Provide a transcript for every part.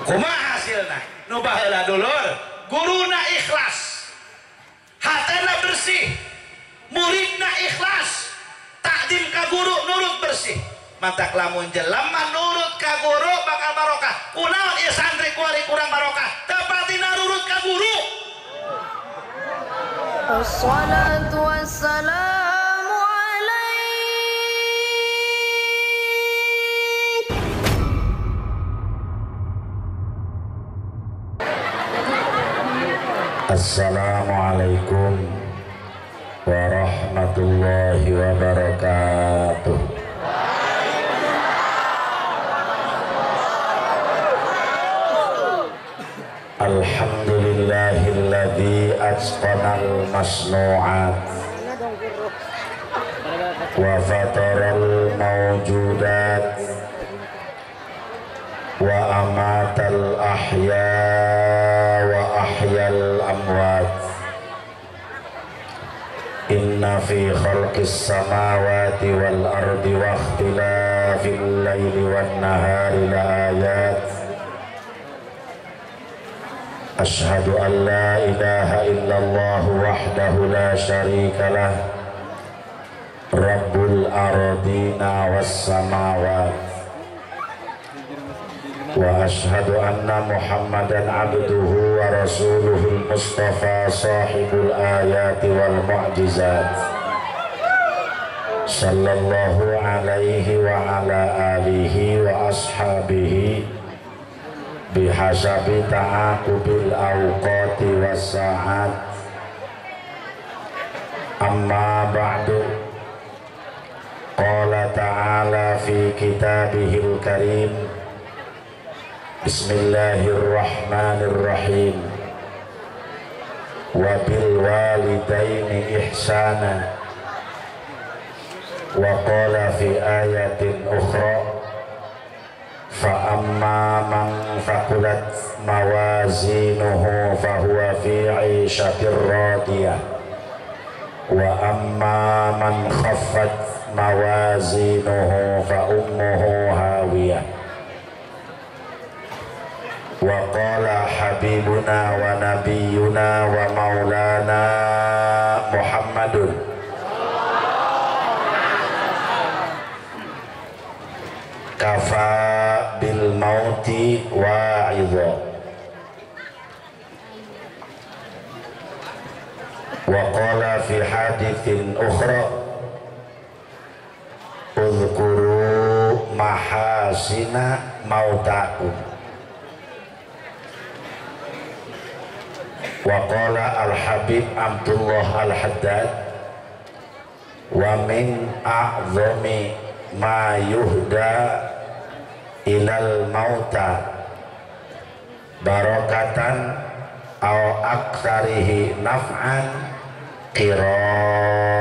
Kumaha hasilna? Nu baheula dulur, guruna ikhlas, hatena bersih, muridna ikhlas, takdim ka guru nurut bersih. Matak lamun jelema nurut ka guru bakal barokah. Kunaon ieu santri kuari kurang barokah? Tepatina nurut ka guru. Assalatu wassalamu alaik. Assalamualaikum warahmatullahi wabarakatuh. Alhamdulillahilladzi atqanal masnu'at wa fataral mawjudat wa amatal ahya wa ahyal amwat. Inna fi khalqis samawati wal ardi wa ikhtilafil laili wan nahari la ayat. Ashhadu an la ilaha illallah wahdahu la syarika lah, Rabbul ardina was samawat. Wa ashhadu anna Muhammadan abduhu wa rasuluhul mustafa sahibul ayati wal mu'jizat. Sallallahu alaihi wa ala alihi wa ashabihi bihasabi ta'aqubil awqati was sa'at. Amma ba'du. Qala ta'ala fi kitabihil karim. Bismillahirrahmanirrahim. Wa bil walidaini ihsana. Wa qala fi ayatin ukhra, fa amma man thaqulat mawazinuhu fa huwa fi 'ishatir radiyah, wa amma man khaffat mawazinuhu fa ummuhu hawiyah. Wa qala habibuna wa nabiyyuna wa maulana Muhammadun kafa bil mauti wa'idha. Wa qala fi hadithin ukhra, udhkuru mahasina mautakum. Wa qala al-Habib Abdullah al-Haddad, wa min a'zami ma yuhda ilal mauta barakatan aw aktsarihi naf'an qiraatul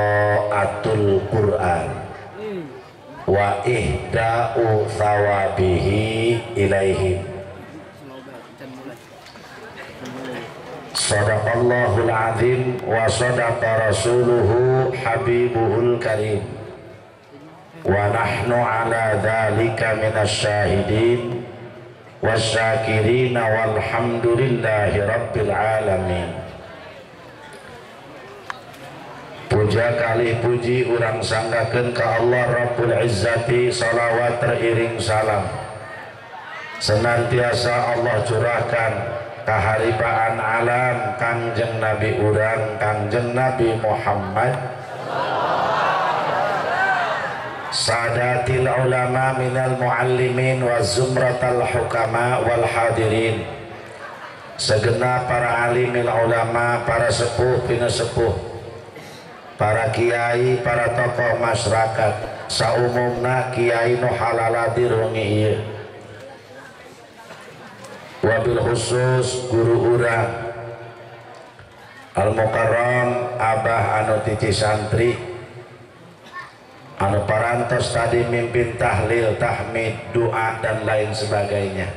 Qur'an wa ihda'u thawabihi ilaihim. Sadaqallahul azim wa sadaqa rasuluhu habibuhul karim. Wa nahnu ala dhalika minasyahidin wasyakirin walhamdulillahi rabbil alamin. Puja kali puji urang sanggakeun ka Allah Rabbul Izzati, salawat teriring salam senantiasa Allah curahkan kaharipaan alam Kangjeng Nabi urang Kangjeng Nabi Muhammad, sadatil ulama minal muallimin wa zumratal hukama wal hadirin, segenap para alimil ulama, para sepuh pinesepuh, para kiai, para tokoh masyarakat, saumumna kiai nu halala dirungi ieu, wabil khusus guru urang al mukarram abah anu tici santri anu parantos tadi mimpin tahlil, tahmid, doa dan lain sebagainya,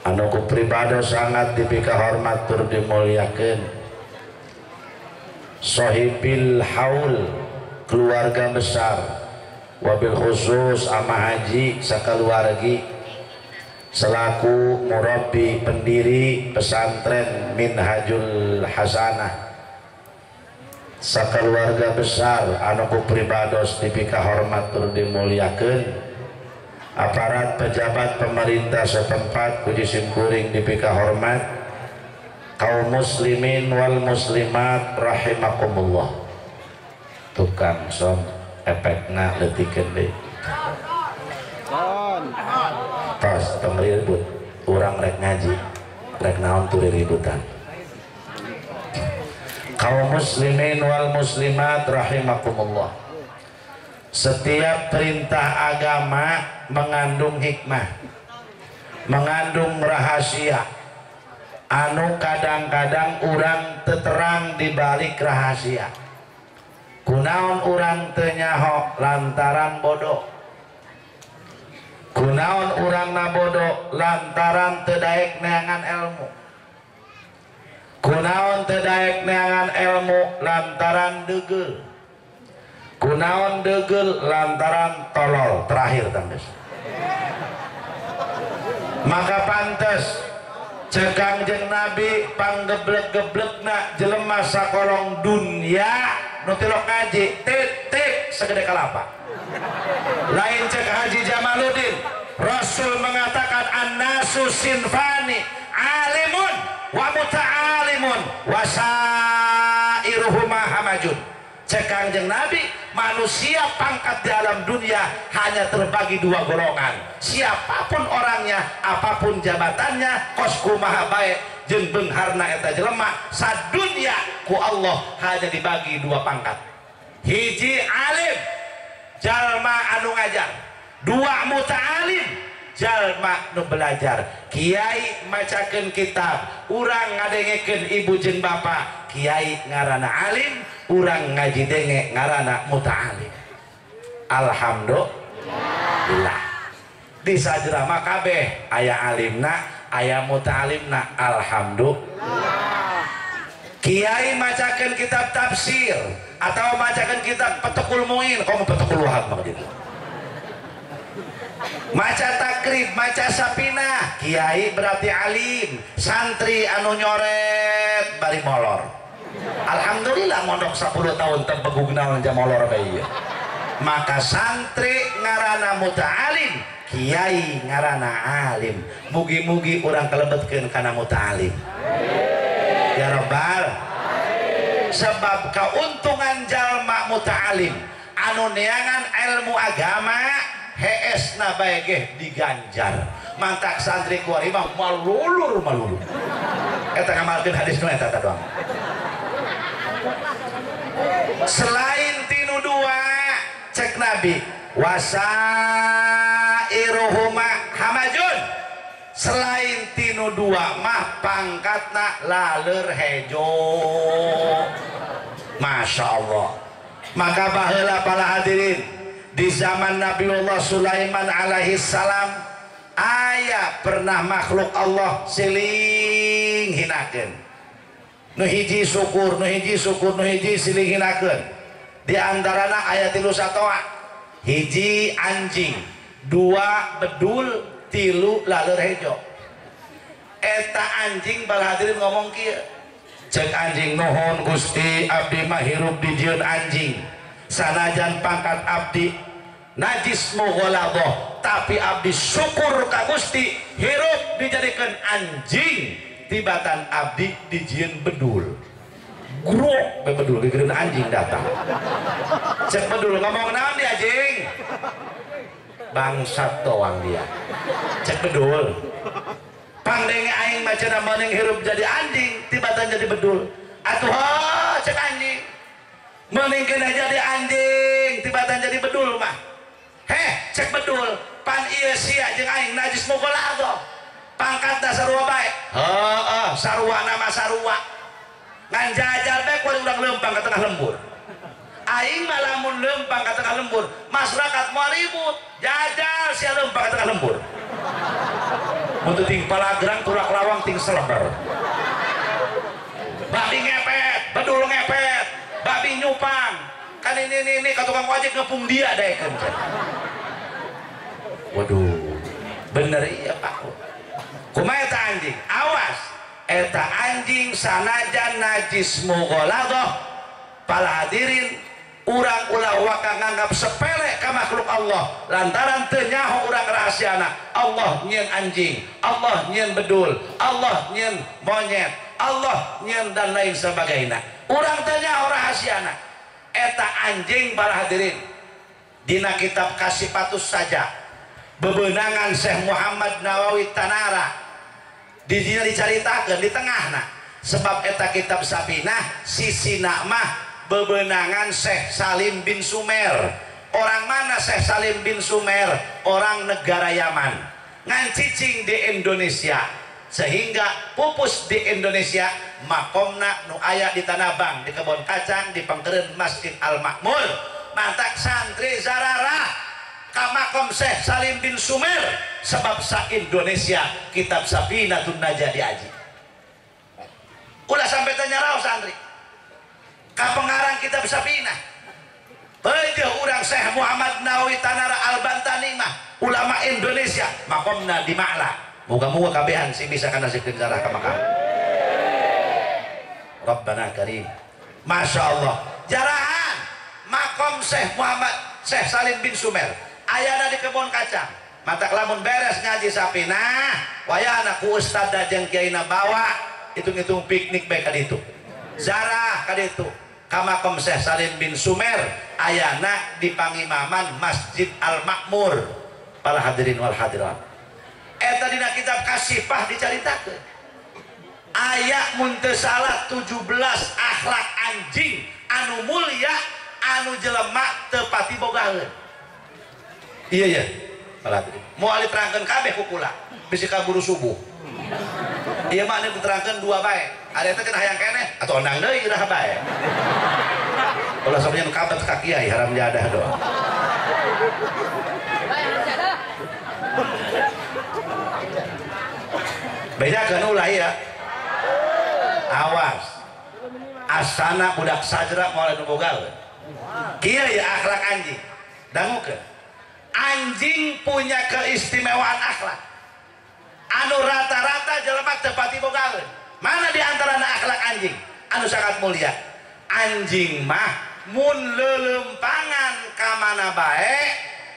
anu ku pribado sangat dipika hormat tur dimuliakeun, sohibil haul keluarga besar, wabil khusus ama haji sakaluargi, selaku murabbi pendiri pesantren Minhajul Hasanah, sakeluarga besar anu ku pribados dipika hormat tur dimuliakeun, aparat pejabat pemerintah setempat ku simkuring dipika hormat, kaum muslimin wal muslimat rahimakumullah. Tukang son efekna leutikeun deui. Tos tong ribut, urang rek ngaji, rek naon turi ributan. Kaum muslimin wal muslimat rahimakumullah. Setiap perintah agama mengandung hikmah, mengandung rahasia anu kadang-kadang urang teterang di balik rahasia. Kunaon urang teu nyaho lantaran bodoh, kunaon urang na bodoh lantaran teu daek neangan ilmu, kunaon teu daek neangan ilmu lantaran deugeul, kunaon deugeul lantaran tolol. Terakhir tangges. Maka pantes cek Kangjeng Nabi panggeblek-geblekna jelema sakolong dunya nu tilok ngaji titik segede kalapa. Lain cek Haji Jamaluddin, Rasul mengatakan annasu sinfani alimun wa muta'alimun wa sairuhuma hamajun. Cek Kangjeng Nabi, manusia pangkat di alam dunia hanya terbagi dua golongan. Siapapun orangnya, apapun jabatannya, kos kumaha bae jeung beungharna eta jelema, sadunya ku Allah hanya dibagi dua pangkat. Hiji alim, jalma anu ngajar. Dua muta'alim, jalma nu belajar. Kiai macakeun kitab, urang ngadengekeun ibu jeung bapa. Kiai ngaranna alim, urang ngaji denge ngaranna muta'alim. Alhamdulillah. Di sajra mah kabeh aya alimna, aya muta'alimna. Alhamdulillah. Kiai macakeun kitab tafsir atau macakeun kitab Petekul Muin, komo Petekul Wahab mah gitu. Maca takrib, maca sapinah, kiai berarti alim, santri anu nyoret bari molor. Alhamdulillah mondok 10 tahun tebegug naon jam molor bae ieu. Maka santri ngaranna muta'alim, kiai ngaranna alim. Mugi-mugi urang kalebetkeun kana muta'alim. Ya rabbal. Sebab keuntungan jalma muta'alim anu neangan ilmu agama heesna bae geh diganjar. Mantak santri kuari mah malulur malulur. Eta ngamalkeun hadis nu eta doang. Selain tinu dua cek Nabi wasairuhuma hamajun, selain tinu dua mah pangkatna laleur hejo. Masya Allah. Maka baheula para hadirin, di zaman Nabiullah Sulaiman alaihi salam aya pernah makhluk Allah siling hinakeun. Nu hiji syukur, nu hiji syukur, nu hiji siling hinakeun. Di antarana aya 3 satoa. Hiji anjing, dua bedul, tilu laleur hejo. Eta anjing bala hadirin ngomong kieu. Cek anjing, nuhun Gusti abdi mah hirup dijieun anjing. Sanajan pangkat abdi najis mughaladzah, tapi abdi syukur ka Gusti hirup dijadikan anjing, tibatan abdi dijieun bedul. Grok bedul digereun anjing datang. Cek bedul ngomong naon dia anjing? Bangsat doang dia. Cek bedul. Pandenge aing maca maning hirup jadi anjing, tibatan jadi bedul. Atuh cek anjing. Mending kena jadi anjing, tibatan jadi bedul mah. Heh, cek bedul, pan ieu sia jeung aing najis mughaladzah. Pangkatna sarua bae. Heeh, sarua nama sarua. Ngan jajal bae kuari urang leumpang ka tengah lembur. Aing mah lamun leumpang ka tengah lembur, masyarakat moal ribut. Jajal sia leumpang ka tengah lembur. Mun teu ting palagrang turak lawang ting selebar. Babi ngepet, bedul ngepet, babi nyupang. Kan ini ka tukang ojek ngepung dia daekeun. Waduh, bener iya Pak. ampun. Kumaha eta anjing? Awas, eta anjing sanajan najis mughaladhah. Para hadirin, urang ulah waka nganggap sepele ka makhluk Allah lantaran teu nyaho urang rahasiana. Allah nyieun anjing, Allah nyieun bedul, Allah nyieun monyet, Allah nyieun dan lain sebagainya. Urang teu nyaho rahasiana. Eta anjing para hadirin, dina kitab Kasifatus Saja bebenangan Syekh Muhammad Nawawi Tanara di dina dicaritakeun di tengahna, sebab eta kitab Safinah sisina mah bebenangan Syekh Salim bin Sumer. Orang mana Syekh Salim bin Sumer? Orang negara Yaman, ngan cicing di Indonesia sehingga pupus di Indonesia. Makomna nu aya di Tanah Abang, di kebon kacang, di pangkeureun Masjid Al Makmur. Mantak santri zararah ka makom Syekh Salim bin Sumer, sebab sa Indonesia kitab Safinatun Najah diaji. Ulah sampai tanya rao santri ka pengarang kitab Safinah. Beujeun urang Syekh Muhammad Nawawi Tanara Al-Bantani mah ulama Indonesia, makomna di Ma'la. Muga-muga kabehan sing bisa kana nasibkeun zarah ka makam. Rabbana karim. Masya Allah. Jarahan makom Syekh Muhammad Syekh Salim bin Sumer ayana di kebun kacang. Matak lamun beres ngaji Safinah, wayahna ku ustad jeung kiaina bawa hitung-hitung piknik bae ka ditu. Zarah ka ditu. Ka makom Syekh Salim bin Sumer ayana di pangimaman Masjid Al Makmur. Para hadirin wal hadirat, eta dina kitab Kasifah dicaritakeun aya mun teu salah 17 akhlak anjing anu mulia anu jelema teu pati bogaheun. Iya ya, para hadirin, moal diterangkeun kabeh ku kula bisi kaburu subuh. Ieu mah anu diterangkeun dua bae, ada eta cenah hayang keneh atuh ondang deui geurah bae. Ulah sok nyeun kabet ka kiai haram jadah doa. Bedakeun ulah ya. Awas, asana budak sajra moal nu bogaeun. Kieu ya akhlak anjing. Dangukeun. Anjing punya keistimewaan akhlak anu rata-rata jelema teu pati bogaeun. Mana di antarana akhlak anjing anu sangat mulia? Anjing mah mun leuleumpangan ka mana bae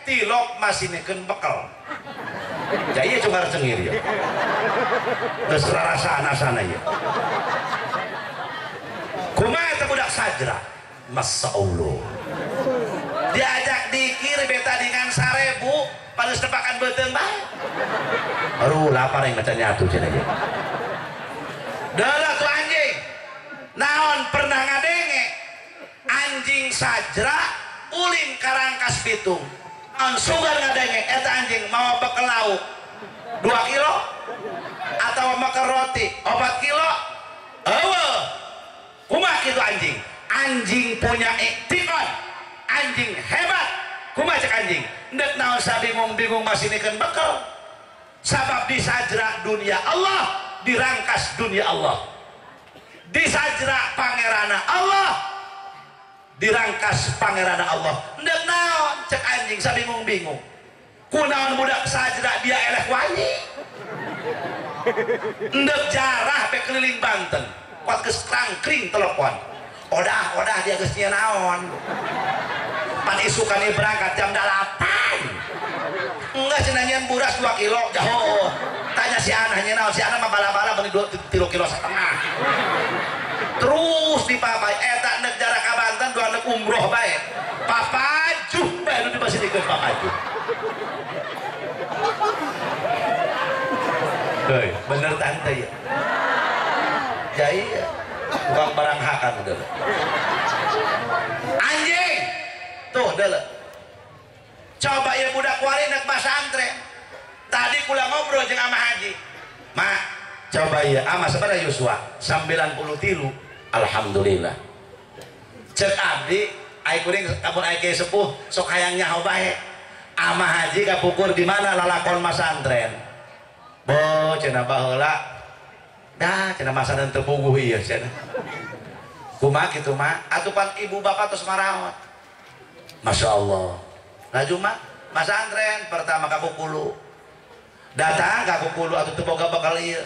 tilok masinekeun bekel. Ja ieu cungar cengir ya. Geus rarasana-sana ieu. Kumaha eta budak sajra? Masya Allah. Diajak dikir beta dengan 1000 pageus tepakan beuteung bae. Aduh lapar yang macan nyatu cenah ieu. Deuleuh tuh anjing. Naon pernah ngadenge anjing sajra ulin karangkas pitung. Naon sugan ngadenge eta anjing mawa bekel lauk 2 kilo atau makan roti 4 kilo. Eueuh. Kumaha kitu anjing? Anjing punya iktikad, anjing hebat. Kumaha cek anjing? Ndek naon sabingung-bingung masinikeun bekel. Sabab disajra dunia Allah, dirangkas dunia Allah. Disajra pangerana Allah, dirangkas pangerana Allah. Ndek naon cek anjing sabingung-bingung. Kunaon budak sajra dia eleh ku anjing. Ndek jarah pe keliling Banten, kuat geus tangkring telepon. Odah-odah dia geus nyieun naon. Pan isukan ieu berangkat jam 8. Enggak cenah nyieun buras 2 kilo jauh. Tanya si Ana nyieun naon, si Ana mah bala-bala beuni 3,5 kilo. Terus dipapai eta ndek jarak ka Banten dua ndek umroh bae. Papajuh bae nu dibasirikeun papajuh. Heuy, bener tante ya. Ya iya. Bukan barang hakan udah. Anjing tuh dele. Coba ya budak wari nek masantren. Tadi kula ngobrol jeung ama haji. Mak, coba ya ama sabaraha yuswa? 93. Alhamdulillah. Cek abdi ai kuring amun ai kieu sepuh sok hayang nyaho bae. Ama haji kapukul di mana lalakon masantren. Bo cenah baheula. Dah cenah masantren teu puguh ieu cenah. Kumaha kitu mah? Atuh pan ibu bapak tos maraot. Masya Allah. Laju mah masantren pertama kapukulu. Datang ka kukulu atuh teu boga bekal ieu.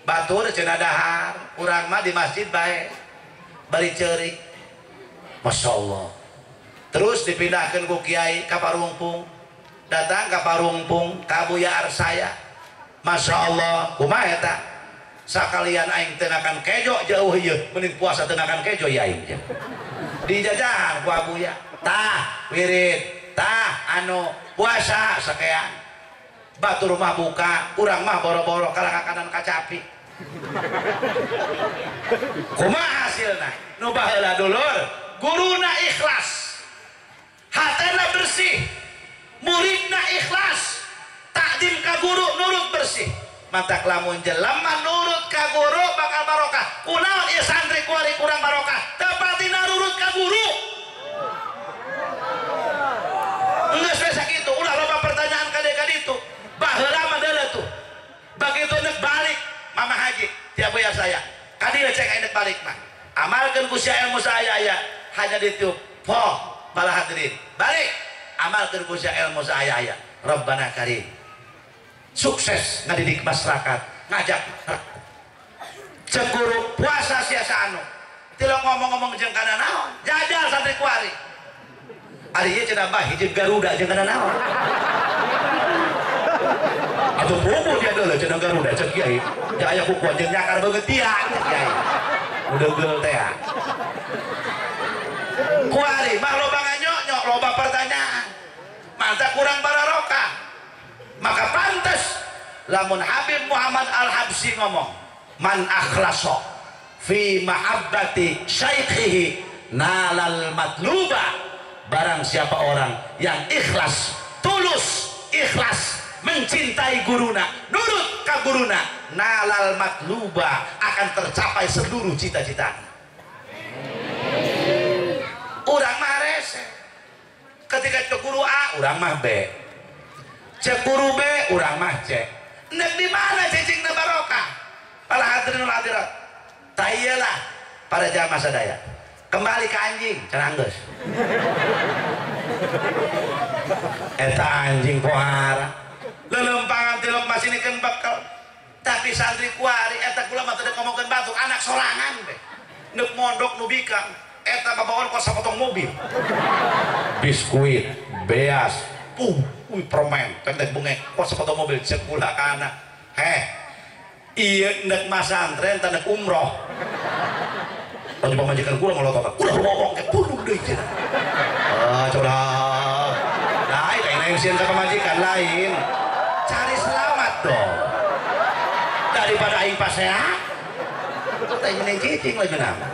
Batur cenah dahar, urang mah di masjid bae. Bari ceurik. Masya Allah. Terus dipindahkan ku kiai ka Parungpung. Datang ka Parungpung ka Buya Arsaya. Masya Allah, kumaha eta? Sakalian aing teu ngakan kejo jauh ieu, mending puasa teu ngakan kejo ya aing. Dijajahan ku Abuya. Tah wirid, tah anu puasa sakean. Batur mah buka, urang mah boro-boro kalah kanan kacapi. Kumaha hasilna? Nu baheula dulur, guruna ikhlas, hatena bersih, muridna ikhlas, takdim ka guru nurut bersih. Matak lamun jelema nurut ka guru bakal barokah. Kunaon ieu santri kuari kurang barokah? Tepatina nurut ka guru. Geus we sakitu, ulah loba pertanyaan ka deui ka ditu. Baheula mah deuleu tuh. Begitu nek balik Mama Haji tiap bayar saya. Ka dieu cek aing nek balik mah. Amalkeun ku sia ilmu saya aya hanya ditiup. Poh bala hadirin. Balik amalkeun ku sia ilmu saya aya. Rabbana karim. Sukses ngadidik masyarakat, ngajak cek guru puasa sia anu. Tilok ngomong-ngomong jeung kana naon? Jajal santri kuari. Ari ieu cenah bah hiji Garuda jeung kana naon? Atuh bobo dia deuleu cenah Garuda cek kiai. Ja aya kukuan jeung nyakar beungeut dia cek kiai. Udah teh. Kuari mah loba nganyok-nyok, loba pertanyaan. Mantap kurang barokah. Maka pantas lamun Habib Muhammad Al-Habsyi ngomong, man akhlaso fi mahabbati syaikhihi nalal matluba. Barang siapa orang yang ikhlas, tulus, ikhlas mencintai guruna, nurut ka guruna, nalal matluba, akan tercapai seluruh cita-cita. Urang mah rese. Ketika ke guru A, urang mah B. Cek guru B, urang mah C. Nek di mana cicingna barokah? Para hadirin wal hadirat. Tah para jamaah sadaya. Kembali ke anjing, cenah geus. Eta anjing pohara. Lelempangan tilok masinikeun bekel. Tapi santri kuari eta kula mah teu ngomongkeun batur, anak sorangan teh. Neuk mondok nu bikang, eta babawon kos sapotong mobil. Biskuit, beas, wih permen, pendek bengek, kos sepotong mobil, cek kula ka anak. Heh, ieu nek masantren teh nek umroh. Tadi pamajikan kula ngolototan, ulah ngomong ke pulung deui cenah. Ah, coba. Lain lain sieun ka pamajikan lain. Cari selamat dong. Daripada aing pasea. Teh nyeung cicing lagi nama.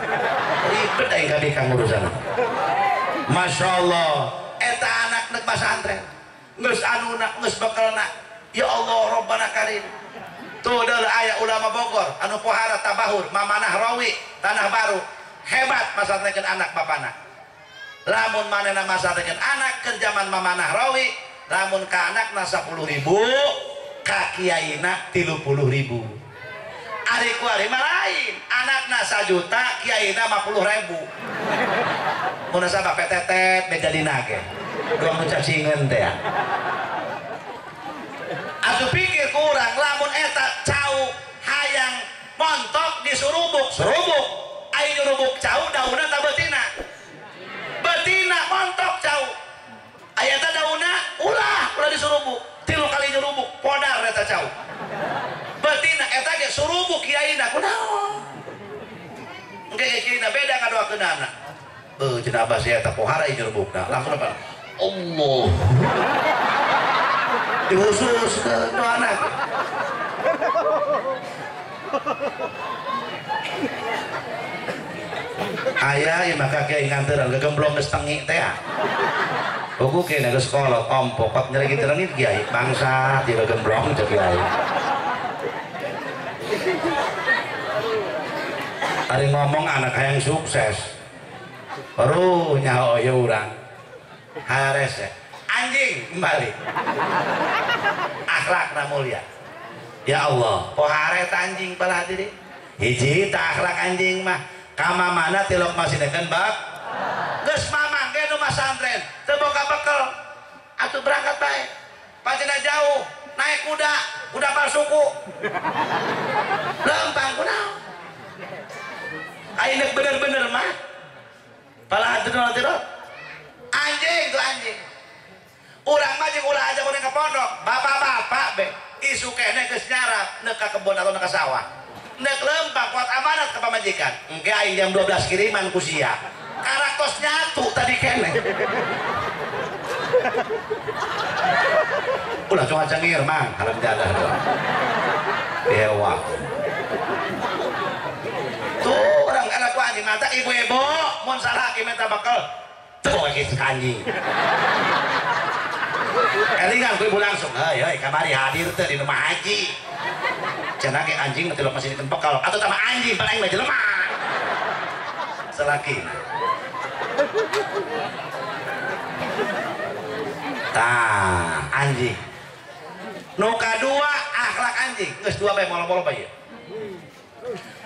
Ribet aing ka bikang urusan. Masya Allah, eta anak nek masantren. Geus anuna, geus bekelna. Ya Allah, Rabbana karim. Tuh deuleu aya ulama Bogor anu pohara tabahur, Mamanah Rawi, Tanah Baru. Hebat masantrenkeun anak bapana. Lamun manehna masantrenkeun anak keur jaman Mamanah Rawi, lamun ka anakna 10.000, ka kiaina 30.000. Ari kuari mah lain, anakna 1 juta, kiaina 50.000. Munasabah PTT bejadina ge. Doang nu cacingeun teh ya. Atuh pikir kurang lamun eta cau hayang montok disurubuk, surubuk. Ai nyurubuk cau daunna ta betina? Betina montok cau. Aya eta daunna ulah ulah disurubuk. 3 kali nyurubuk podar eta cau. Betina eta ge surubuk kiaina kunaon? Engke kiaina beda ngadoakeunana. Beuh cenah abah sia eta pohara ieu nyurubukna. Langsung apa? Allah. Dihusus ke anak. Ayah ya maka kiai nganteran gegemblong geus tengi teh. Buku kene geus kolot ompo kot nyeregi terengit kiai bangsa ti gegemblong cek kiai. Ari ngomong anak hayang sukses. Baru nyaho ieu urang. Harese. Anjing kembali. Akhlakna mulia. Ya Allah, pohare anjing pala hadirin. Hiji ta akhlak anjing mah. Kama mana tilok masinekeun bab? Geus mamang ge nu masantren, teu boga bekel. Atuh berangkat bae. Pancena jauh. Naik kuda, kuda palsuku. Lempang kunaon? Aing bener-bener mah. Pala hadirin anjing tuh anjing. Urang mah jeung ulah aja kuring ka pondok, bapak-bapak be isu keneh geus nyarap neuk ka kebon atau neuk ka sawah. Neuk lempang kuat amanat ka pamajikan. Engke aing jam 12 kiriman ku sia. Karaktos nyatu tadi keneh. Ulah cuma cengir mang, haram jadah doang. Dewa. Tuh orang elak ku anjing mata ibu-ibu mun salah ki minta bekal. Tuh geus anjing. Elingan ku ibu langsung, hei hei kamari hadir teh di rumah haji. Cenah ge anjing mah tilok masih diten bekal atau tambah anjing pan aing mah jelema. Salaki. Tah, anjing. Nu kadua akhlak anjing. Geus dua bae molo-molo bae.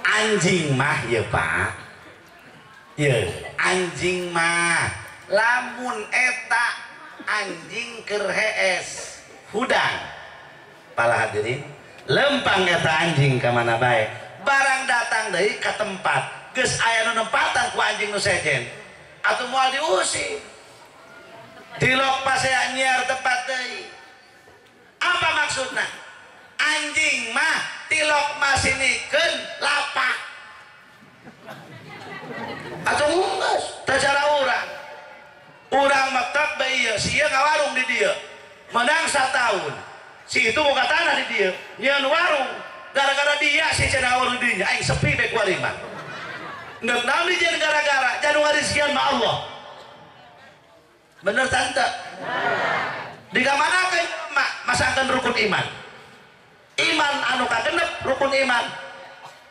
Anjing mah ye Pak. Ye, anjing mah lamun eta anjing keur hees hudang. Para hadirin, lempang eta anjing ka mana bae. Barang datang deui ka tempat, geus aya nu nempatan ku anjing nu sejen. Atuh moal diusir. Tilok pasea nyiar tempat deui. Apa maksudna? Anjing mah tilok masinikeun lapak. Atuh geus teu cara urang. Urang metek bae ieu, si ieu ngawarung di dieu. Menang sataun. Si itu boga tanah di dieu, nyieun warung. Gara-gara dia si cenah warung di dinya, aing sepi bae ku ari mah. Neuk naon dijieun gara-gara, janu ngarizkian mah Allah. Bener tante? Di kamanakeun mak masangkeun rukun iman. Iman anu kagenep rukun iman.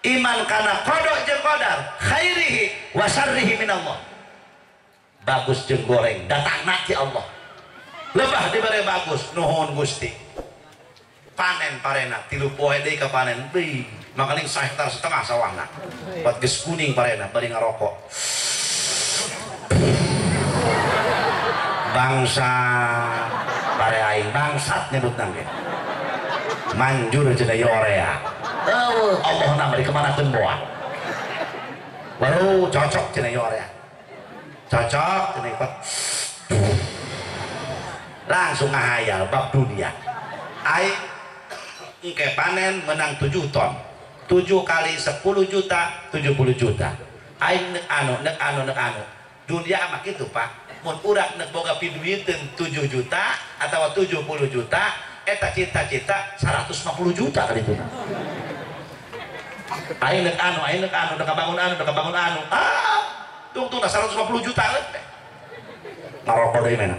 Iman kana qada jeung qadar, khairihi wa syarrihi minallah. Bagus jeung goreng datangna ti Allah. Lebah dibere bagus, nuhun Gusti. Panen parena 3 poe deui ka panen. Deui, makaning sahektar setengah sawahna. Bat geus kuning parena bari ngarokok. Bangsa pare aing bangsat nyebutna ge. Manjur cenah ieu orea. Eueuh, Allah na bari kamanakeun boa. Baru cocok cenah ieu orea. Cocok cenah ieu. Langsung ngahayal bab dunia. Aing engke panen menang 7 ton. 7 kali 10 juta, 70 juta. Aing nek anu, nek anu, nek anu. Dunia mah kitu, Pak. Mun urang nek boga piduiteun 7 juta atau 70 juta, eta cita-cita 150 juta kali itu. Aing nek anu, aing nek anu, nek bangun anu, nek bangun anu. Ah, tungtungna 150 juta teh. Ngarokok deui mana?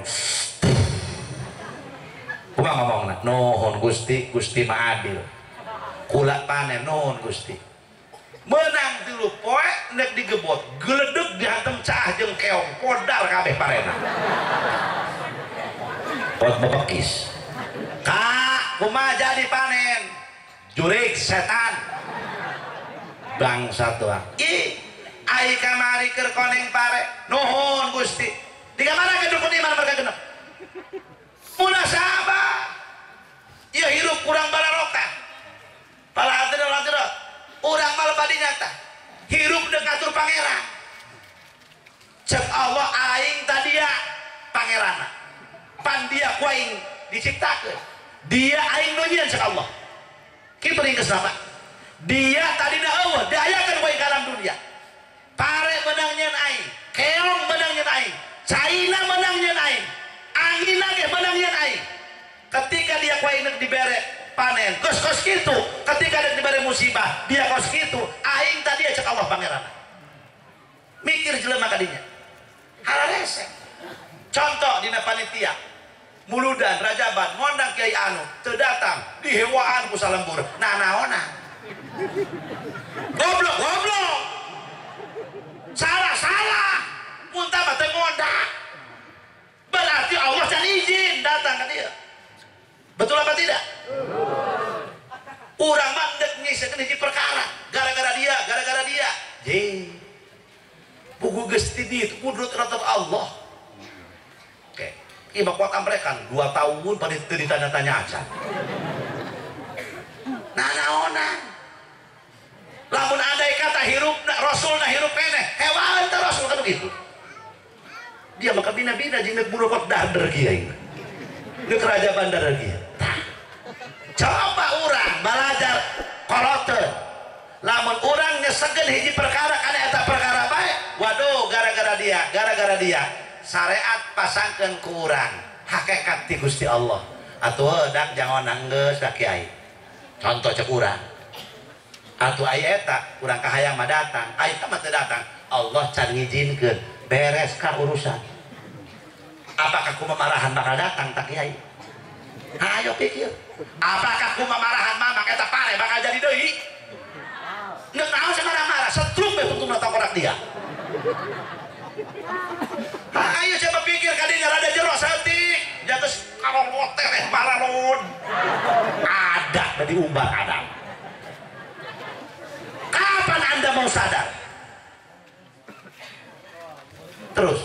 Kumaha ngomongna? Nuhun Gusti, Gusti mah adil. Kula panen nuhun Gusti. Menang 3 poe nek digebot, geledeg dihantem cah jeung keong, podar kabeh parena. Pot bebekis. Kak, kumaha jadi panen? Jurik setan. Bangsa doang. Ih, ai kamari keur koneng pare. Nuhun Gusti. Di kamana ke rukun iman mereka genep? Munasabah. Ieu hirup kurang bararokah. Para hadirin hadirat, urang mah lebadi nyata. Hirup deuk ngatur pangeran. Cek Allah aing tadia pangeranna. Pan dia ku aing diciptakeun. Dia aing nu nyieun cek Allah. Kitu ringkesna Pak. Dia tadina eueuh diayakeun ku aing ka alam dunia. Pare menang nyieun aing, keong menang nyieun aing, caina menang nyieun aing, angina ge menang nyieun aing. Ketika dia ku aing dibere panen, kos-kos kitu. Ketika dia dibere musibah, dia kos kitu. Aing tadi cek Allah pangeran. Mikir jelema kadinya. Hararese. Contoh dina panitia. Muludan, Rajaban, ngondang Kiai anu, teu datang, dihewaan ku salembur. Nah naona. Goblok, goblok. Salah, salah. Mun tah mah teu ngondang. Berarti Allah can izin datang ka dia. Betul apa tidak? Urang mah ndek nyisekeun hiji perkara, gara-gara dia, gara-gara dia. Ye. Buku geus ti ditu kudrat ratap Allah. Oke. Ieu mah kuat amrekan 2 tahun pada teu ditanya-tanya aja. itu. Dia maka bina-bina jeung neuk burukot darder kiai. Neuk raja bandar kiai. Tah. Coba urang belajar koloteun. Lamun urang nyesegeun hiji perkara kana eta perkara bae, waduh gara-gara dia. Syariat pasangkeun ku urang hakikat ti Gusti Allah. Atuh dak jangan geus da kiai. Contoh cek urang. Atuh aya eta urang kahayang mah datang, aya eta mah teu datang. Allah can ngijinkeun, beres ka urusan. Apakah ku mamarahan bakal datang tak kiai? Ayo pikir. Apakah ku mamarahan mamang eta pare bakal jadi deui? Ngeuk naon marah-marah, setrum we tungtungna tangkorak dia. Ayo coba pikir kadinya rada jero saeutik, jatos karolote teh maralon. Ada dari umbar ada. Kapan Anda mau sadar? Terus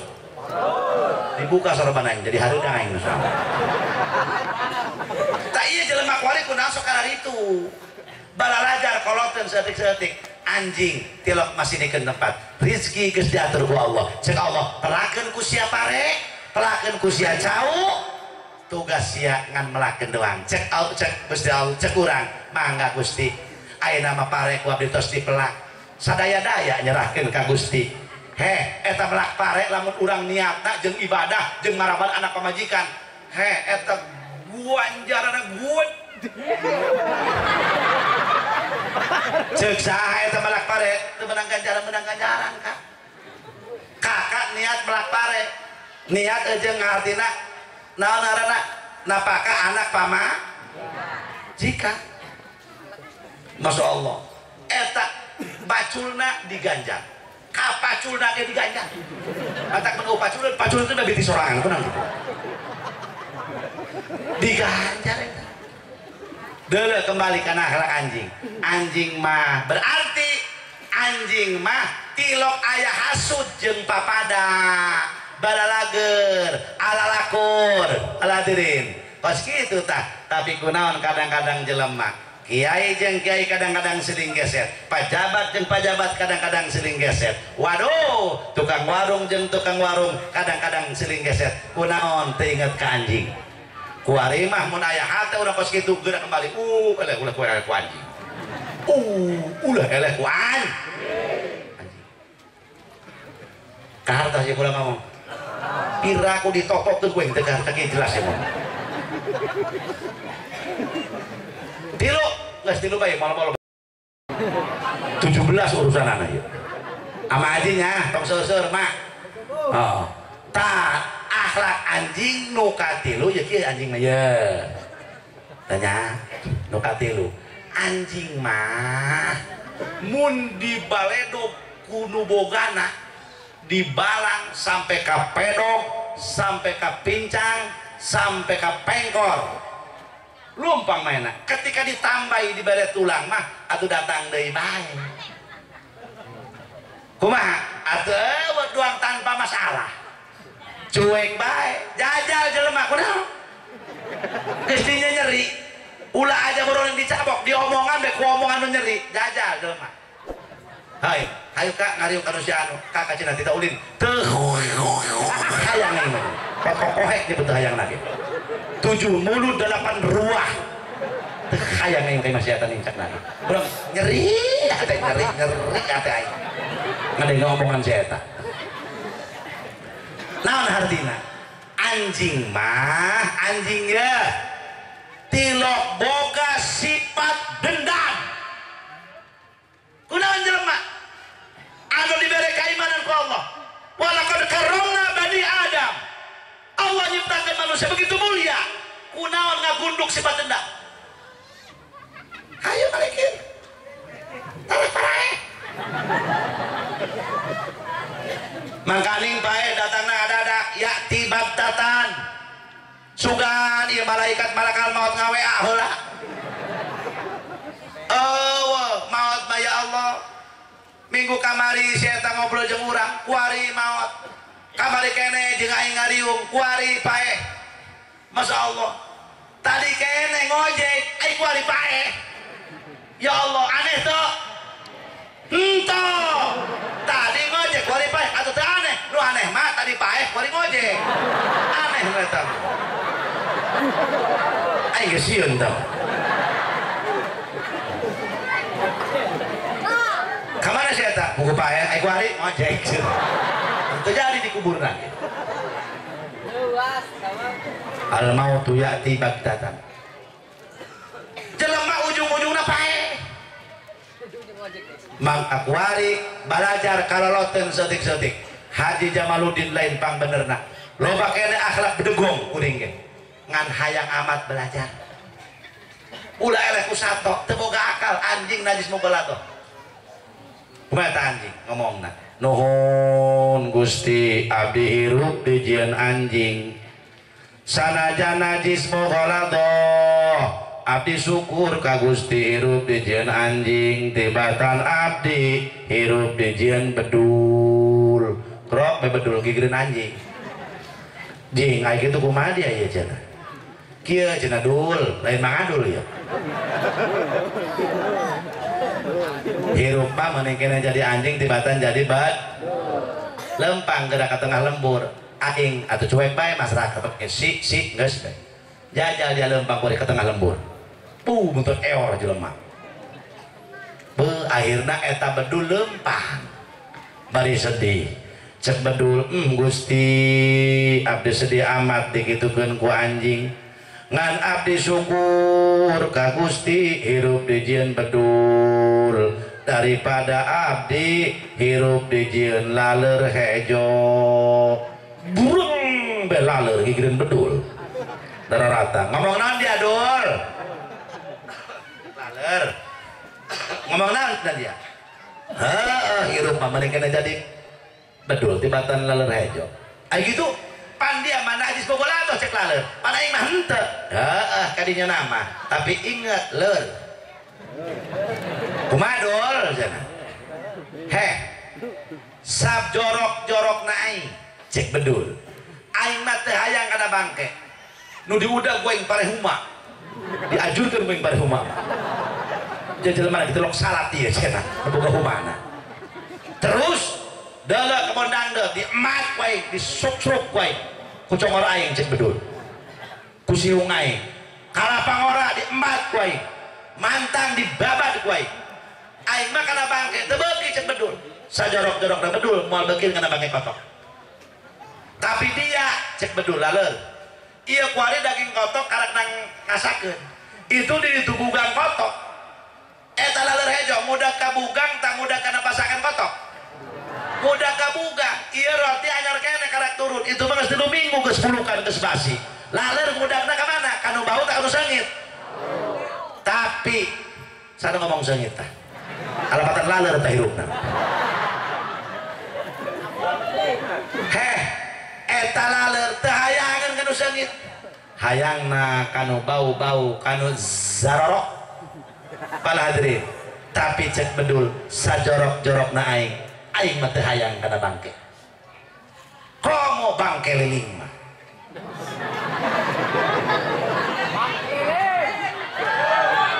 dibuka sorban aing jadi hareudang aing sama. Tak iya jelema kuari kunaon sok kararitu. Balalajar koloteun saeutik-saeutik anjing tilok masih dikeun tempat. Rizki geus diatur ku Allah. Cek Allah, pelakeun ku sia pare, pelakeun ku sia cau, tugas sia ngan melakeun doang. Cek Allah, cek Gusti Allah, cek urang, mangga Gusti. Ayeuna mah pare ku abdi tos dipelak. Sadaya-daya nyerahkeun ka Gusti. Heh, eta melak pare lamun urang niatna jeung ibadah jeung maraban anak pamajikan. Heh, eta guanjarana guan. Cek saha eta melak pare teu menang ganjaran kak. Kakak niat melak pare. Niat jeung ngartina naon ngaranna? Napakah anak pama? Jika. Masya Allah. Eta baculna diganjar. Kapaculna ge diganjar. Matak mun paculun, paculun teh biti sorangan tenang. Diganjar eta. Deuleu kembali kana akhlak anjing. Anjing mah berarti anjing mah tilok aya hasud jeung papada, balalager, alalakur, aladirin. Kos kitu tah, tapi kunaon kadang-kadang jelema. Kiai jeung kiai kadang-kadang seling geser, pajabat jeung pajabat kadang-kadang seling geser. Waduh, tukang warung jeung tukang warung kadang-kadang seling geser. Kunaon teu inget ka anjing. Kuari mah mun aya hate urang kos kitu geura kembali. Eleh ulah ku eleh ku anjing. Ulah eleh ku anjing. Kahartos ye kula ngomong. Pira ku ditotokkeun ku teu kahartos ge jelas ya mun. Tilu, geus tilu bae malam-malam. 17 urusan anak ieu. Ama ajinya tong seueur mak. Oh. Tah akhlak anjing nu katilu ya kieu anjing mah ye. Tanya nu katilu. Anjing mah mun dibaledog ku nu bogana dibalang sampai ka pedog, sampai ka pincang, sampai ka pengkor. Lumpang mainna. Ketika ditambahi dibere tulang mah atuh datang deui bae. Kumaha? Atuh doang tanpa masalah. Cuek bae, jajal jelema kunaon? Geus dinya nyeri. Ulah aja boro dicabok, diomongan bae ku omongan nu nyeri, jajal jelema. Hai, hayu kak ngariung ka nu si anu, kakak cenah tita ulin. Teu hayang aing mah. Kokohek dia teu hayang lagi. 7 mulut 8 ruah. Teu hayang aing ka maksiatan incak lagi. Urang nyeri hate nyeri nyeri hate aing. Ngadenge omongan si eta. Naon hartina? Anjing mah anjing ya tilok boga sifat dendam. Kunaon jelema anu dibere keimanan ku Allah. Walaqad karramna bani Adam. Allah nyiptakan manusia begitu mulia. Kunaon ngagunduk sifat dendam? Hayu balikin. Tarik parae. Mangkaning pae datangna adadak yakti babtatan. Sugan ieu malaikat malakal maut ngawea heula. Eueuh maot mah ya Allah. Minggu kamari si eta ngobrol jeung urang, kuari maot. Kamari kene jeung aing ngariung, kuari paeh. Masya Allah. Tadi kene ngojek, aing kuari paeh. Ya Allah, aneh tuh. Henteu. Tadi ngojek kuari paeh atuh teu aneh. tadi paeh kuari ngojek. Aneh eta. Aing geus sieun tah. Kamana si eta? Buku paeh aing kuari ngojek. Teu jadi dikuburna. Al mautu ya'ti baghtatan. Jelema ujung-ujungna paeh. Mang akuari belajar kaloloten setik-setik. Haji Jamaluddin lain pang benerna. Loba kene akhlak bedegong kuring ge. Ngan hayang amat belajar. Ulah eleh ku sato, teu boga akal anjing najis mugolato. Kumaha ta anjing ngomongna? Nuhun Gusti abdi hirup di jieun anjing. Sanajan najis mugolato. Abdi syukur ka Gusti hirup di jieun anjing tibatan abdi hirup di jieun bedul. Krok bedul gigireun anjing. Jing ai kitu kumaha dia ieu cenah. Kieu cenah dul, lain mangadul ieu. Hirup mah mending kena jadi anjing tibatan jadi bad. Lempang gerak ka tengah lembur. Aing atuh cuek bae masyarakat si si geus bae. Jajal dia lempang kuari ke tengah lembur. Puh buntut eor jelema. Be akhirna eta bedul lempang. Bari sedih. Cek bedul, Gusti abdi sedih amat dikitukeun ku anjing. Ngan abdi syukur ka Gusti hirup di jieun bedul daripada abdi hirup di jieun laleur hejo. Burung be laleur gigireun bedul. Darah rata. Ngomong naon dia dul? Laler. Ngomong naon dia? Heeh, hirup mah mending kena jadi bedul tibatan laler hejo. Ai gitu pan dia mana najis bogolato cek laler. Pan aing mah henteu. Heeh, kadinya nama. Tapi inget leur. Kumaha dul cenah? Heh. Sab jorok-jorokna aing cek bedul. Aing mah teu hayang kana bangke. Nu diudag gua yang parehuma. Diajurkeun gua yang parehuma. Jadi jelema kitu lok salat ieu cenah, boga humana. Terus deuleu kebon dangdeu diemat ku aing, disuk-suk ku aing. Ku congor aing cek bedul. Ku siung aing. Kalapangora diemat ku aing. Mantang dibabat ku aing. Aing mah kana bangke teu beuki cek bedul. Sajorok-jorokna bedul moal beuki kana bangke kotok. Tapi dia cek bedul laleur. Iya kuari daging kotok karak nang ngasakeun. Itu di tubugang kotok. Eta laleur hejo mudah kabugang tak mudah kana pasakan kotok. Mudah kabugang. Iya roti anyar kene karak turun. Itu mah geus 3 minggu geus pulukan geus basi. Laleur mudahna ka mana? Kanu bau tak kanu seungit. Tapi sana ngomong seungit tah. Alapatan laleur tah hirupna. Heh, eta laleur teu hayangeun kanu seungit. Hayangna kanu bau-bau kanu zarorok. Para hadirin, tapi cek bedul sajorok-jorokna aing, aing mah teu hayang kana bangke. Komo bangke liling mah.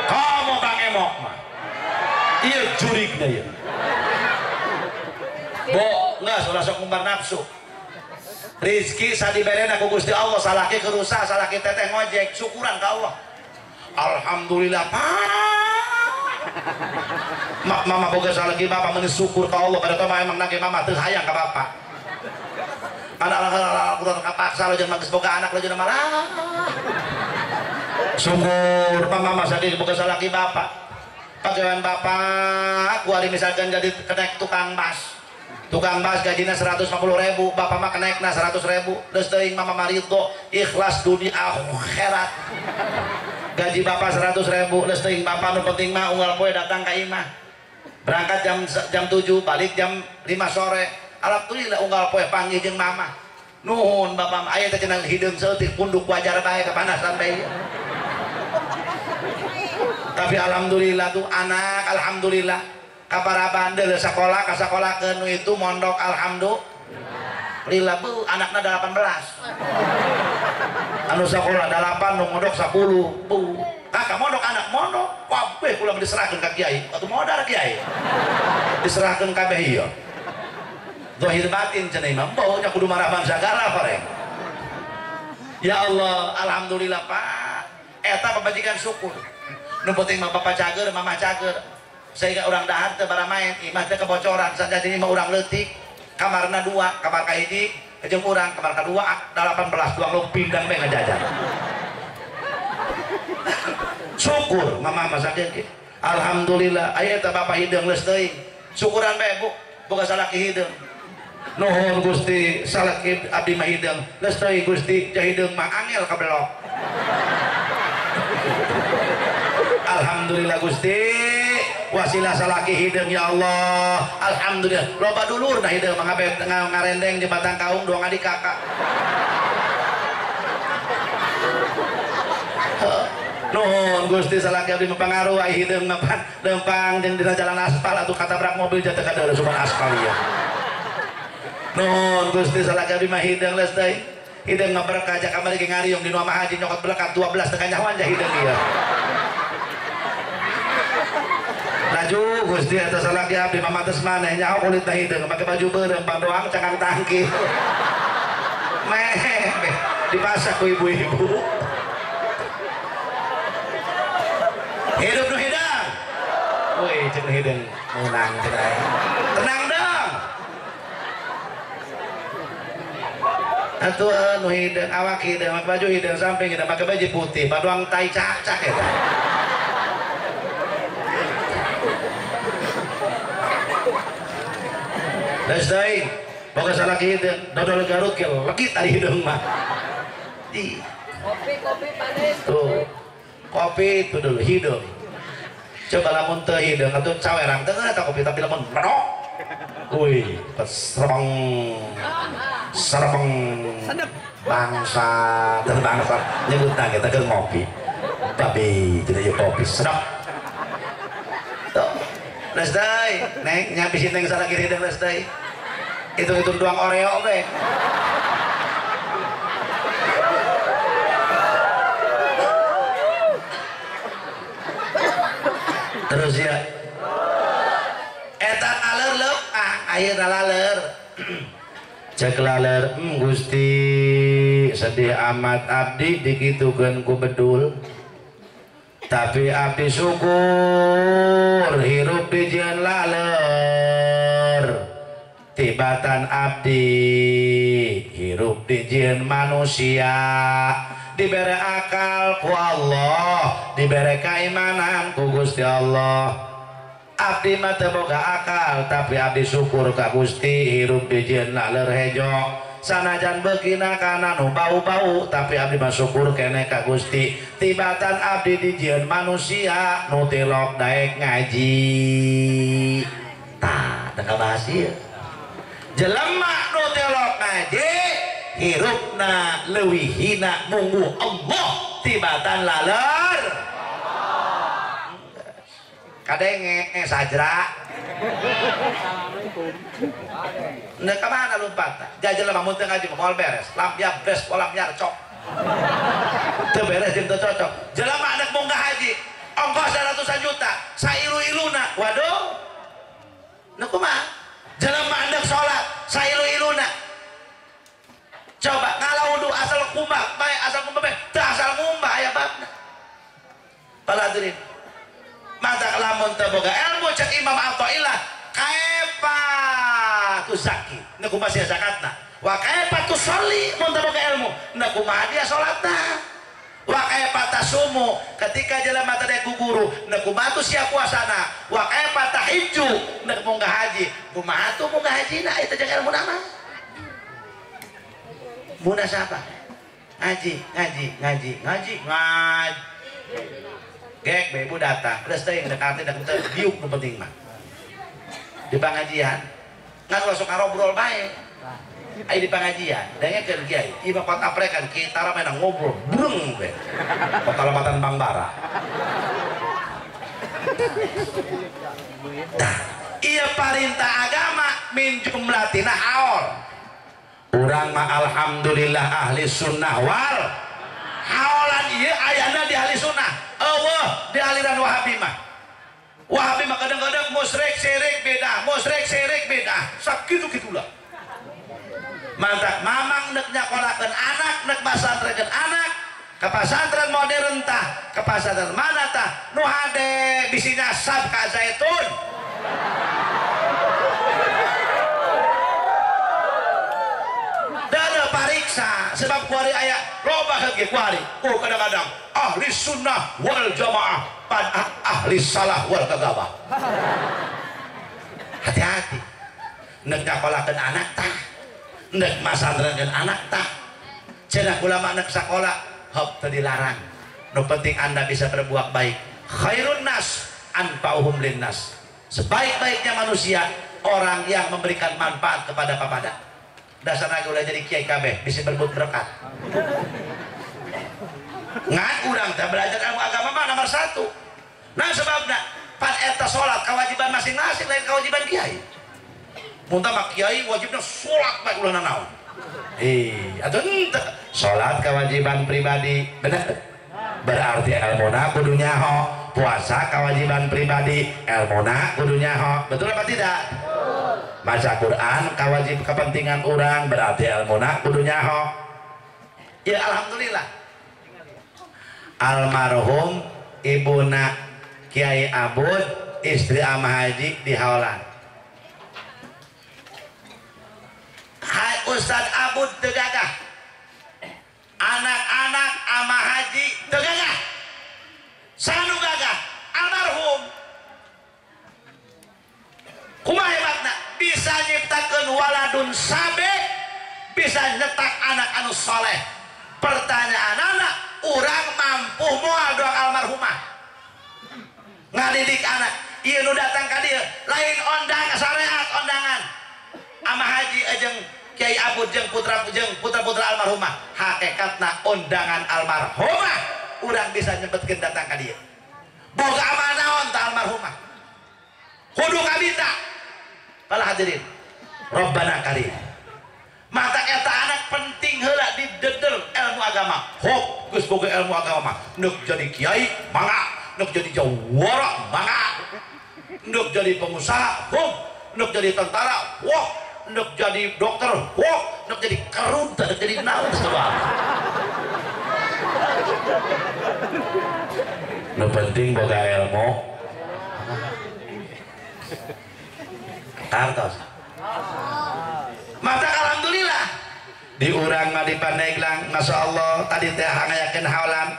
Komo bang emok mah. Ieu jurigna ieu. Bo, geus ulah sok ngumbar nafsu. Rizki sadiberena ku Gusti Allah, salaki kerusa, salaki teteh ngojek, syukuran ka Allah. Alhamdulillah, Pak. Mama boga salaki bapak meuni syukur ka Allah, pada mah emang nage mama teu hayang ka bapak. Anak-anak kurang kapaksa lo jangan geus boga anak lo jangan marah. Syukur mama sakit boga salaki bapak. Pagawean bapak kuari misalkan jadi kenek tukang bas. Tukang bas gajinya 150.000, bapak mah kenekna 100.000. Geus teuing mama maridho, ikhlas dunia akhirat. Gaji bapak 100.000, geus teuing bapak nu penting mah unggal poe datang ka imah. Berangkat jam 7, balik jam 5 sore. Alhamdulillah unggal poe panggih jeung mama. Nuhun bapak mah aya teh cenah hideung saeutik punduk wajar bae kapanasan bae. Tapi alhamdulillah tuh anak alhamdulillah. Kaparaban deuleu sakola ka sakolakeun nu itu mondok alhamdulillah bu anakna 18. Anu sakola 8 nu mondok 10 bu. Kakak mondok anak mondok kabeh kula diserahkeun ka kiai. Atuh modar kiai. Diserahkeun kabeh ieu. Zahir batin cenah imam bau nya kudu marah bangsa gara pareng. Ya Allah, alhamdulillah Pak. Eta pamajikan syukur. Nu penting mah bapak cager, mama cager. Sehingga urang dahar teu baramaen, imah teh kebocoran, sajajina mah urang leutik. Kamarna dua, kamar kahiji jeung urang, kamar kadua 18 duang lu pindang bae ngajajar. Syukur mama mah sakieu. Alhamdulillah aya eta bapak hideung leus teuing. Syukuran bae Bu, boga salaki hideung. Nuhun Gusti, salaki abdi mah hideung. Leus teuing Gusti, jah hideung mah angel kabelok. Alhamdulillah Gusti, wasilah salaki hideung ya Allah. Alhamdulillah. Loba dulur nah hideung mah ngarendeng jembatan kaung doang adik kakak. Nuhun Gusti salaki abdi mapangaruh ai hideung mah pan lempang jeung dina jalan aspal atuh katabrak mobil jatuh ka dalam supan aspal ieu. Nuhun Gusti salaki abdi mah hideung leus teuing. Hideung mah berkah ja kamari ge ngariung di nu Mama Haji nyokot belekat 12 teu kanyahoan ja hideung ieu. Laju Gusti eta salaki abdi mah mates maneh nyaho kulitna hideung make baju beureum pandoang cangkang tangki. Meh dipasak ku ibu-ibu. Hidup nu hidang. Woi, cek nu hidang menang cenah. Tenang dong. Atuh nu hidang awak hidang make baju hidang samping hidang make baju putih, paduang tai cak-cak eta. Geus deui, boga salaki hideung, dodol Garut ge legit ari hideung mah. Ih. Kopi-kopi panen. Tuh. Kopi itu dulu hideung. Coba lamun teu hideung atuh cawerang teu eta kopi tapi lamun menok. Wih, serbeng. Serbeng. Sedep. Bangsa, teu bangsa nyebutna kita keur ngopi. Tapi tidak ieu kopi sedap. Tuh. Leus deui, neng nyampi neng salaki hideung leus deui. Hitung-hitung doang Oreo be. Terus ya eta laler leup ah ayeuna laler cek laler Gusti sedih amat abdi dikitukeun ku bedul tapi abdi syukur hirup dijieun laler tibatan abdi hirup dijieun manusia dibere akal ku Allah dibere keimanan ku Gusti Allah. Abdi mah teu boga akal tapi abdi syukur ka Gusti hirup dijieun laler hejo sanajan beukina kana nu bau-bau tapi abdi mah syukur keneh ka Gusti tibatan abdi dijieun manusia nu tilok daek ngaji. Tah teu kabahas ieu jelema nu tilok ngaji hirupna leuwih hina mungguh Allah tibatan laler kadenge sajra. Nah kemana lompat jajal mah mun teu ngaji moal beres lampiap bres kolam nyarcok teu beres jeung teu cocok jelema anak munggah haji ongkos ratusan juta sailu-iluna waduh nu kumaha jelema anak salat sailu-iluna coba ngalah wudu asal kumbah bae asal kumbah bae teu asal ngumbah aya babna. Paladirin mata lamun teu boga ilmu cek Imam Athaillah kaepa tuzaki nu kumaha sia zakatna wa kaepa tusolli mun teu boga ilmu nu kumaha dia salatna wa kaepa tasumu ketika jelema teh ku guru nu kumaha tu sia puasana wa kaepa tahijju nu munggah haji kumaha tu munggah hajina eta jeung ilmu nama munasabah ngaji ngaji ngaji ngaji ngaji gek ibu datang terus teh dekati dak teu diuk nu penting mah di pengajian ngan langsung ngarobrol bae ai di pengajian dengekeun kiai ieu mah kota aprekan kita rame ngobrol breng we kota lepatan Bang Bara. Tah ieu parintah agama min jumlatina haul. Urang mah alhamdulillah ahli sunnah wal haolan ieu ayana di ahli sunnah eueuh di aliran Wahabi mah. Wahabi mah kadang-kadang musyrik syirik bidah, musyrik syirik bidah, sakitu gitulah. Mantap mamang nek nyakolakeun anak, nek pasantrenkeun anak, ke pasantren modern tah, ke pasantren mana tah, nu hade bisi nyasab ka Zaitun. Dada pariksa sebab kuari aya loba heuh kuari. Oh kadang-kadang ahli sunnah wal jamaah pan ahli salah wal kagabah. Hati-hati. Nek nyakolakeun anak tah, nek masantrenkeun anak tah. Cenah ulama nek sakola hop teu dilarang. Nu penting Anda bisa berbuat baik. Khairun nas anfa'uhum linnas. Sebaik-baiknya manusia orang yang memberikan manfaat kepada papada. Dasar lagi udah jadi kiai kabeh bisa berbuat berkat. Ngan urang teh belajar ilmu agama mah nomor satu. Nah sebabna pan eta salat kewajiban masing-masing lain kewajiban kiai. Mun mah kiai wajibna salat bae ulah nanaon. Atuh henteu salat kewajiban pribadi, bener? Berarti elmuna kudu nyaho. Puasa kewajiban pribadi, elmuna kudu nyaho. Betul apa tidak? Baca Quran kawajib kepentingan orang, berarti elmuna kudu nyaho. Ya alhamdulillah. Almarhum ibuna Kiai Abud, istri Amah Haji di Haulan. Hai Ustadz Abud tegagah, anak-anak Amah Haji tegagah, sanu gagah almarhum. Kumaha hebatna bisa nyiptakeun waladun sabe, bisa nyetak anak anu soleh. Pertanyaan anak, urang mampu moal doang almarhumah ngadidik anak. Ieu nu datang ka dieu lain ondang syariat ondangan Amah Haji jeung Kiai Abud jeung putra-putra almarhumah. Hakikatna undangan almarhumah urang bisa nyempetkeun datang ka dieu. Boga amal naon ta almarhumah? Kudu kabita. Para hadirin, Rabbana karim. Mata eta anak penting heula didedel ilmu agama. Hop geus boga ilmu agama mah. Neuk jadi kiai mangga, neuk jadi jawara mangga, neuk jadi pengusaha hop, neuk jadi tentara wah, neuk jadi dokter wah, neuk jadi kerut, neuk jadi naon sebab. Nu penting boga ilmu. Kartos. Mata alhamdulillah di urang mah di Pandeglang, Masya Allah tadi teh ngayakeun haulan,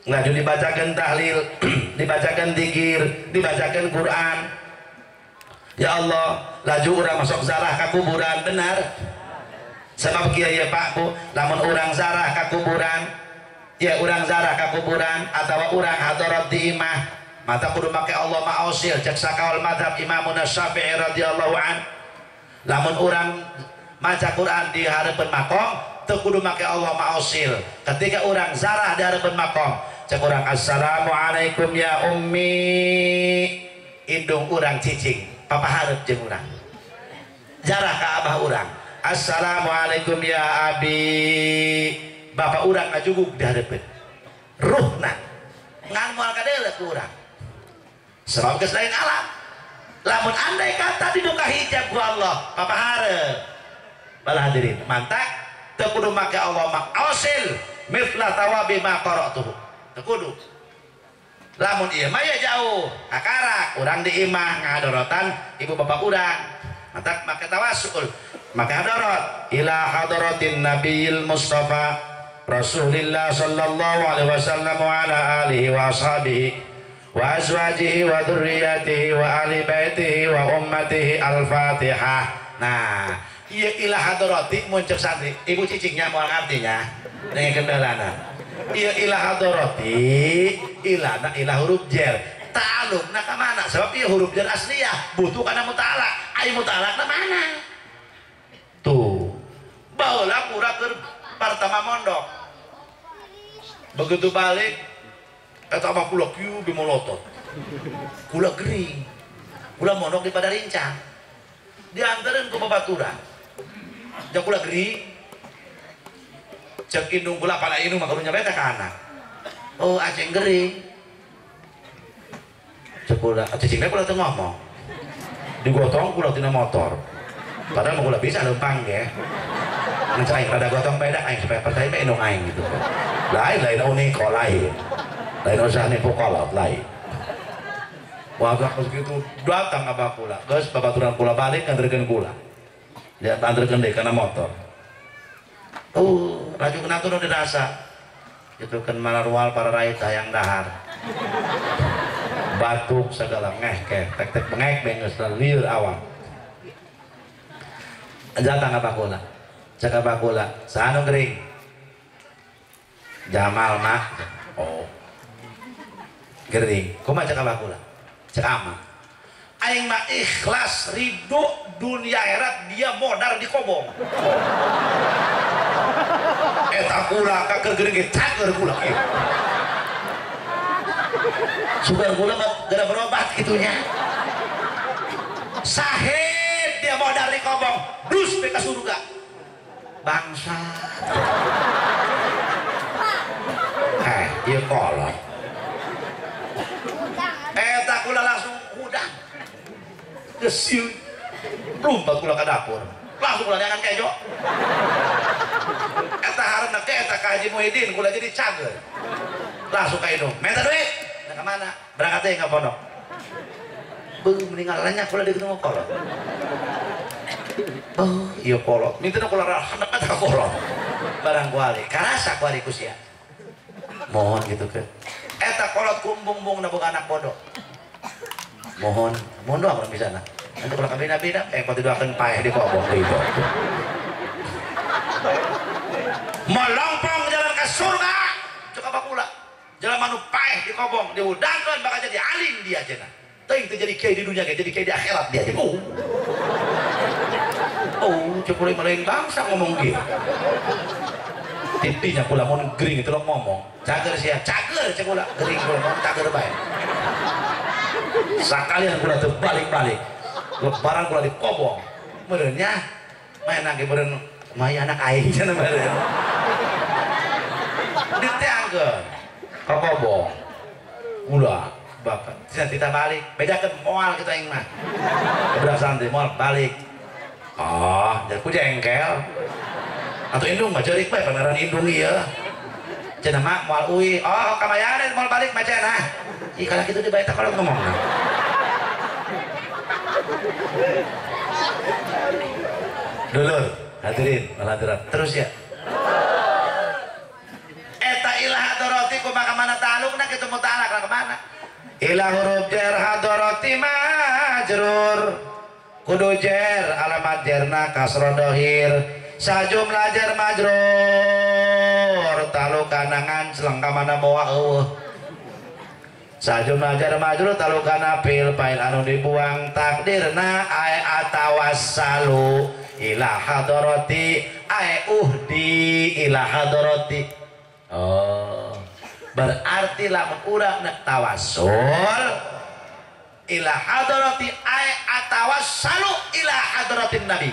ngaju dibacakeun tahlil, dibacakeun dzikir, dibacakeun Quran. Ya Allah, laju urang masuk zarah ka kuburan, benar. Sebab kieu ye Pak Bu, lamun urang zarah ka kuburan, ya urang zarah ka kuburan atawa urang hadarat di imah, mata kudu make Allah ma'ausil cek sakaul madhab Imamuna Syafi'i radhiyallahu an. Lamun urang maca Quran di hareupeun makom, teu kudu make Allah ma'ausil. Ketika urang zarah di hareupeun makom, cek urang assalamualaikum ya ummi, indung urang cicing, papa hareup jeung urang. Zarah ka abah urang, assalamualaikum ya abi, bapak urang ngajuguk di hareupeun. Ruhna ngan moal kadeuleu ku urang. Sebab geus lain alam. Lamun andai kata dibuka hijab ku Allah, papa hareup. Bala hadirin, mantak teu kudu make Allah ma'ausil mithla tawabi ma qara'tuhu. Teu kudu. Lamun ieu mah ya jauh, kakarak urang di imah ngadorotan ibu bapak urang. Mantak make tawasul, make hadorot ila hadaratin nabiyil mustafa Rasulillah sallallahu alaihi wasallam wa ala alihi wa ashabihi wa azwajihi wa dzurriyyatihi wa ahli baitihi wa ummatihi. Al-Fatihah. Nah, ieu ila hadarati mun cek santri, ibu cicingnya moal ngartinya dengekeun baheulana. Ieu ila hadarati, ilana ila huruf jar. Ta'alluqna ka mana? Sebab ieu huruf jar asliyah, butuh kana muta'alaq. Ai muta'alaqna mana? Tuh. Baheula pura keur pertama mondok. Begitu balik eta mah kula kieu ge molotot. Kula gering. Kula mondok di Padarincang. Diantareun ku babaturan. Jang kula gering. Cek indung kula pala indung mah karunya bae teh ka anak. Oh, aceng gering. Cek kula, cicing teh kula teu ngomong. Digotong kula tina motor. Padahal mau kula bisa lempang ya. Ngan aing rada gotong beda aing supaya percaya mah indung aing gitu. Lain lain unik lain. Lain usah nipu kolot lain. Wah geus kitu datang abah kula. Geus babaturan kula balik nganterkeun kula. Dia anterkeun deui kana motor. Rajukna tuh nu dirasa. Itu kan malarual para rakyat hayang dahar. Batuk segala ngeh tek-tek bengek bengeus lieur awam. Datang abah kula. Cek abah kula, saha nu gering? Jamal mah. Oh. Gering. Kumaha cek abah kula? Cek ama. Aing mah ikhlas ridho dunia akhirat dia modar di kobong. Eta kula ka gering ge cager kula ieu. Sugan kula mah geura berobat kitunya. Sahid dia modar di kobong, dus ka surga. Bangsa. Ieu kolot. Eta kula langsung hudang. Geus lompat kula ka dapur. Langsung kula neangan kejo. Eta hareuna ke eta ka Haji Muhyiddin kula jadi cager. Langsung ka indung, minta duit. Nah ka mana? Berangkat teh ka pondok. Beuh meninggal lenyap kula di ketemu kolot. Oh, iya kolot. Minta kula handap eta kolot. Barang kuali, karasa kuali ku sia. Mohon gitu ke. Eta kolot kumbung-bung na boga anak bodoh. Mohon, mohon doa orang bisa nah. Nanti kalau kami bina-bina, kau didoakan paeh di kobong gitu. Melompong jalan ke surga, cek apa pula. Jalan manu paeh di kobong, diudangkan bakal jadi alim dia cenah. Teuing teu jadi kiai di dunia, jadi kiai di akhirat dia cenah. Oh. Oh, cek kula lain bangsa ngomong gitu. Tipinya kula mun gering itu lo ngomong. Cager sia, cager cek kula, gering kula ngomong cager bae. Sakalian kula teu balik-balik. Lebaran kula dikobong. Meureun nya main ge meureun maya anak aing cenah meureun. Diteangkeun ka kobong. Kula bapak cenah tita balik, bedakeun moal kitu aing mah. Bedak santri moal balik. Ah, jadi ku jengkel. Atau indung mah ceurik bae pangaran indung ieu. Cenah mah moal uih. Oh, kamayana moal balik mah cenah. Ih kalau kitu dibae teh kalau ngomong. Dulur, hadirin, hadirat. Terus ya. Eta ilah hadoroti kumaha ka mana talukna kitu mutalak ka mana? Ilah huruf jar hadoroti majrur. Kudu jer alamat jerna kasro dohir. Sajumlah jar majrur talukana ngancleng ka mana moa eueuh. Sajumlah jar majrur talukana fil fail anu dibuang takdirna ai atawassalu ila hadarati ai uhdi ila hadarati. Oh, berarti lamun urang nek tawassul ila hadarati ai atawassalu ila hadratin nabi.